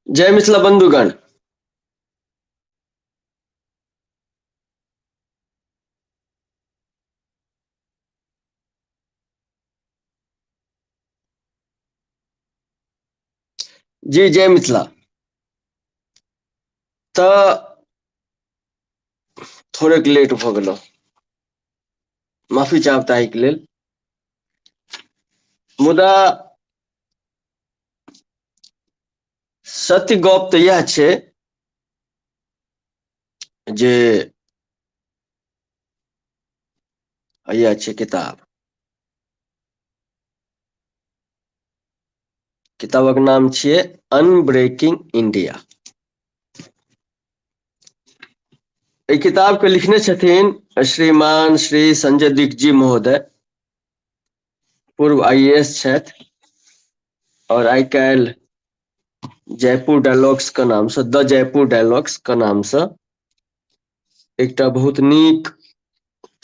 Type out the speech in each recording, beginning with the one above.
जय मिथिला बंधुगण। जी जय मिथिला। तऽ थोड़ेक लेट भऽ गेलौ, माफी चाहब ताहिके लेल। मुदा सत्य गप तऽ इएह छै जे इएह छै किताब। किताबक नाम छियै अनब्रेकिंग इंडिया। एहि किताब के लिखने छथिन श्रीमान श्री संजय दीप जी महोदय, पूर्व आईएएस छथि और आइ काल्हि जयपुर डायलॉग्स के नाम से, द जयपुर डायलॉग्स के नाम से एकटा बहुत नीक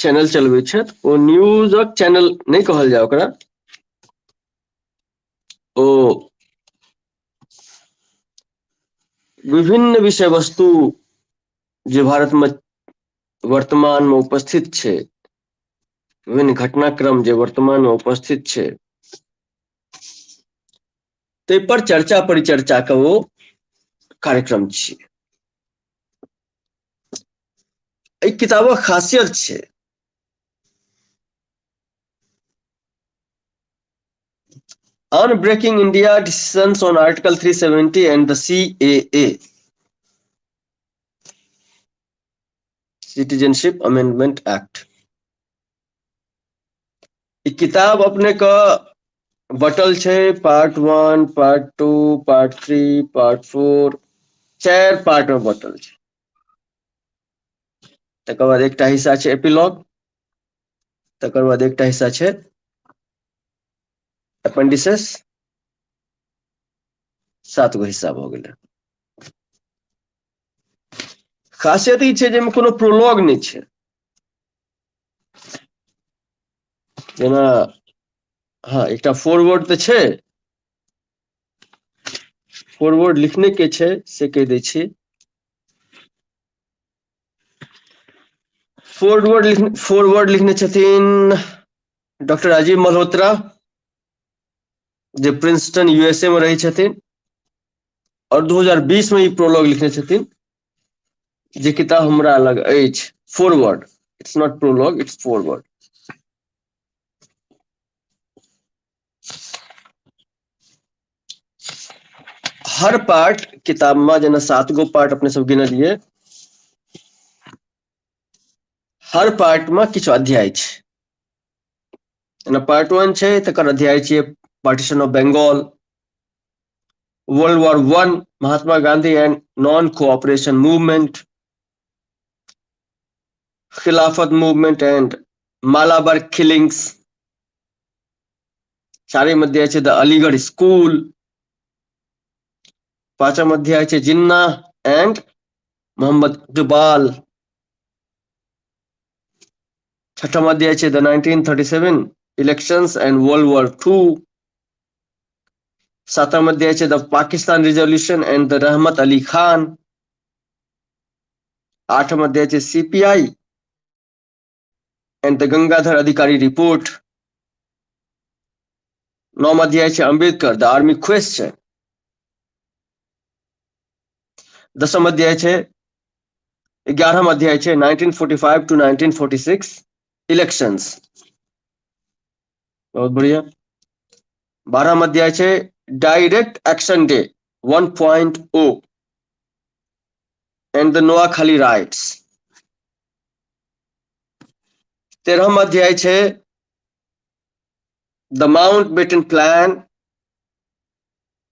चैनल चलबै छथि। ओ न्यूजक चैनल नहि कहल जाय ओकरा, ओ विभिन्न विषय वस्तु जे भारत में वर्तमान में उपस्थित छै, विभिन्न घटनाक्रम जे वर्तमान में उपस्थित छै, ताहि पर चर्चा परिचर्चा के ओ कार्यक्रम छियै। एहि किताबक खासियत छै Unbreaking India, Decisions on Article 370 and the CAA, Citizenship Amendment Act। ई किताब अपने के बटल छै part 1, part 2, part 3, part 4, 4 part में बटल छै। तकर बाद एकटा हिस्सा छै एपिलॉग, तकर बाद एकटा हिस्सा छै अपेंडिसेस, 7 गो हिस्सा भऽ गेलै। खासियत ई छै जे एहिमे कोनो प्रोलॉग नहि छै। जेना हँ एकटा फॉरवर्ड तऽ छै, फॉरवर्ड लिखने के छै से कहि दै छी। फॉरवर्ड लिखने छथिन डॉक्टर राजीव मल्होत्रा, जे प्रिंसटन यूएसए में रहै छथिन, और 2020 में ई प्रोलॉग लिखने छथिन, जे किताब हमरा लग अछि। Foreword, it's not prologue, it's foreword. Har part किताब में जेना 7 गो पार्ट अपने सब गिनलिए, हर पार्ट में किछु अध्याय छै। जेना पार्ट 1 छै तकर अध्याय छियै partition of Bengal, world war 1, Mahatma Gandhi and non cooperation movement, Khilafat movement and Malabar killings. चारिम अध्याय छै द अलीगढ़ स्कूल, पांचम अध्याय छै जिन्ना एंड मोहम्मद इकबाल, छठम अध्याय छै the 1937 elections and world war 2, सातम अध्याय छै the Pakistan resolution and the Rahmat Ali Khan, आठम अध्याय छै CPI and the Gangadhar Adhikari report, नौम अध्याय छै अम्बेडकर the army question, दसम अध्याय छै, 11म अध्याय छै 1945 टू 1946 इलेक्शंस। बहुत बढ़िया। 12म अध्याय छै direct action day 1.0 and the Noakhali riots. 13म अध्याय छै the Mountbatten plan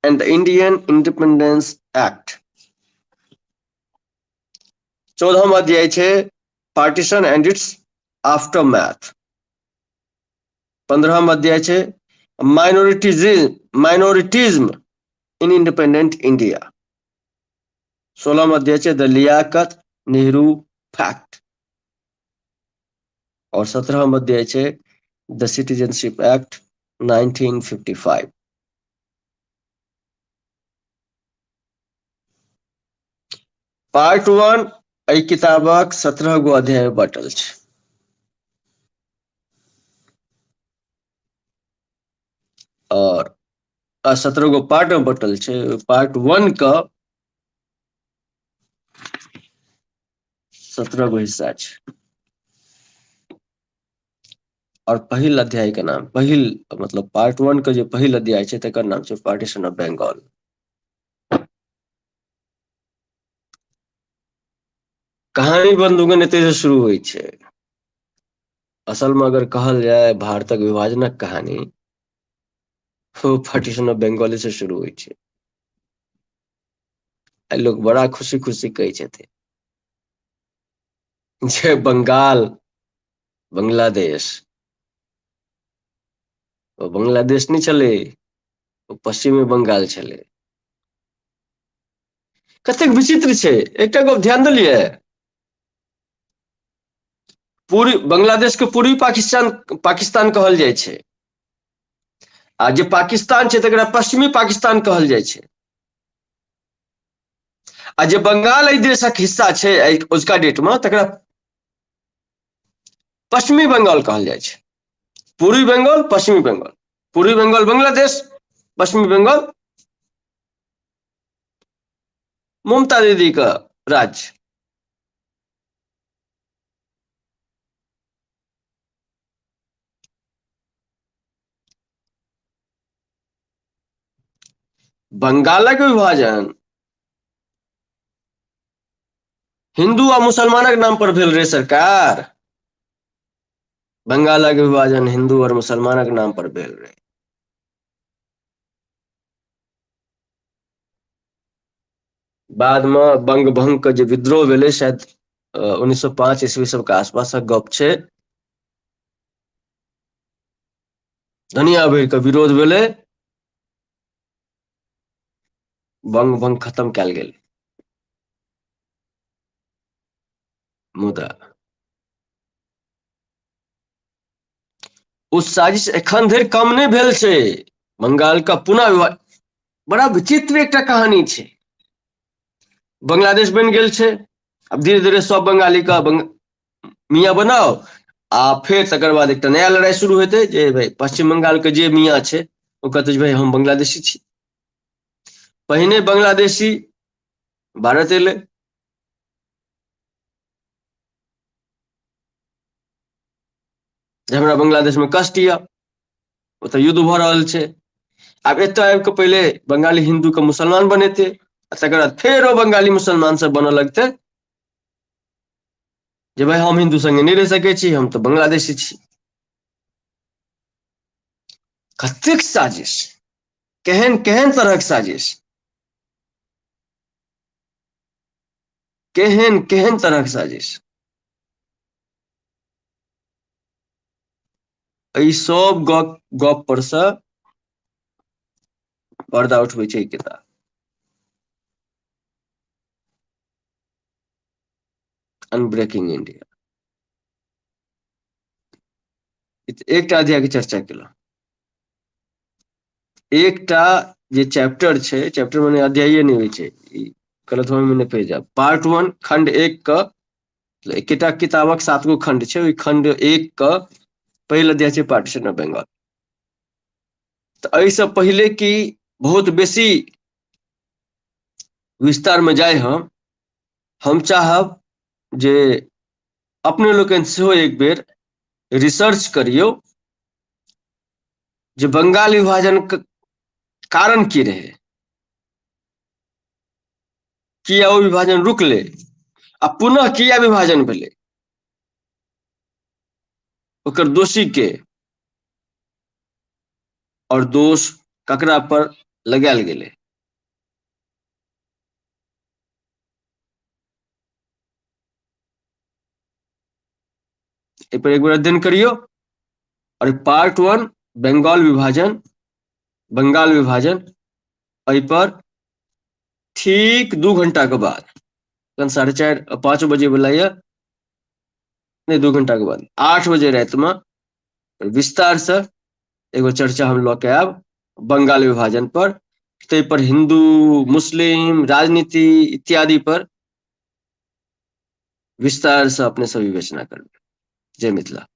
and the Indian independence act. 14म अध्याय छै पार्टीशन एंड it's aftermath. 15म अध्याय छै माइनॉरिटीज्म इन इंडिपेंडेंट इंडिया। 16म अध्याय छै द लियाकत नेहरू फैक्ट। और 17म अध्याय छै द सिटीजनशिप एक्ट 1955। पार्ट 1 एहि किताबक 17 गो अध्याय बाँटल छै। और 17 गो पार्ट में बटल छै। पार्ट 1 के 17 गो हिस्सा छै। और पहिल अध्याय के नाम, पहिल मतलब पार्ट 1 के जे पहिल अध्याय छै तकर नाम छै पार्टीशन ऑफ बंगाल। कहानी बंधुगण एतय से शुरू होइ छै। असल में अगर कहल जाय भारतक विभाजनक कहानी, ओ पार्टीशन ऑफ बंगाल से शुरू होइ छै। आइ लोक बड़ा खुशी खुशी कहै छथिन जे बंगाल बांग्लादेश, ओ बांग्लादेश नहि छलै, ओ पश्चिमी बंगाल छलै। कतेक विचित्र छै। एकटा गप ध्यान देलियै, पूर्वी बांग्लादेश के पूर्वी पाकिस्तान कहल जाइ छै, आ जे पाकिस्तान छै तकरा पश्चिमी पाकिस्तान कहल जाइ छै, आ जे बंगाल एहि देशक हिस्सा छै अजुका डेट में तकरा पश्चिमी बंगाल कहल जाइ छै। पूर्वी बंगाल, पश्चिमी बंगाल, पूर्वी बंगाल बांग्लादेश, पश्चिमी बंगाल ममता दीदी का राज्य। बंगालक विभाजन हिंदू आ मुसलमानक नाम पर भेल रहे सरकार। बंगालक विभाजन हिंदू और मुसलमानक नाम पर भेल रहे। बाद में बंग भंग के जे विद्रोह भेलै, शायद 1905 ईस्वी सबके आसपास गप छै, दुनिया भरि के विरोध भेलै, बंग भंग खत्म कयल गेल। मुदा ओ साजिश एखन धरि कम नहि भेल छै। बंगाल का पुनः विभाजन बड़ा विचित्र एकटा कहानी छै। बांग्लादेश बनि गेल छै, अब धीरे धीरे सब बंगाली का मियाँ बनाओ, आ फेर तकर बाद एकटा नया लड़ाई शुरू हेतै जे भाई पश्चिम बंगाल के जे मियाँ छै ओ कहतै जे भाई हम बांग्लादेशी छी। पहिने बांग्लादेशी भारत एलै, जे हमरा बांग्लादेश में कष्ट यऽ, ओतऽ युद्ध भऽ रहल छै, आब एतऽ आबि कऽ पहिले बंगाली हिंदू के मुसलमान बनेतै, आ तकर बाद फेर ओ बंगाली मुसलमान सब बनऽ लगतै जे भाई हम हिंदू संगे नहि रहि सकै छी, हम तऽ बांग्लादेशी छी। कतेक साजिश, केहन केहन तरहक साजिश, केहन केहन तरहक साजिश। एहि सब गप पर से पर्दा उठबै छै ई किताब। Unbreaking India. एकटा अध्याय के चर्चा केलहुँ। एकटा जे चैप्टर छै, चैप्टर माने अध्याये नहि होइ छै, ई गलत में नहि पड़ि जायब। पार्ट 1 खंड 1 के, एकेटा किताबक 7 गो खंड छै, ओहि खंड 1 के पहिल अध्याय छै पार्टीशन ऑफ बंगाल। तऽ एहिसँ पहिले कि बहुत बेसी विस्तार में जाय हम चाहब जे अपने लोकनि सेहो एक बेर रिसर्च करियौ जे बंगाल विभाजन के कारण की रहे, किया ओ विभाजन रुकलै आ पुनः किया विभाजन भेलै, ओकर दोषी के और दोष ककरा पर लगायल गेलै। एहि पर एक बेर अध्ययन करियौ। और पार्ट 1 बंगाल विभाजन, बंगाल विभाजन, एहि पर ठीक 2 घंटा के बाद, तखन 4:30-5 बजे वाला यऽ, नहि 2 घंटा के बाद 8 बजे राति में विस्तार से एगो चर्चा हम लऽ के आयब बंगाल विभाजन पर, ताहि पर हिंदू मुस्लिम राजनीति इत्यादि पर विस्तार से अपने सब विवेचना करबै। जय मिथिला।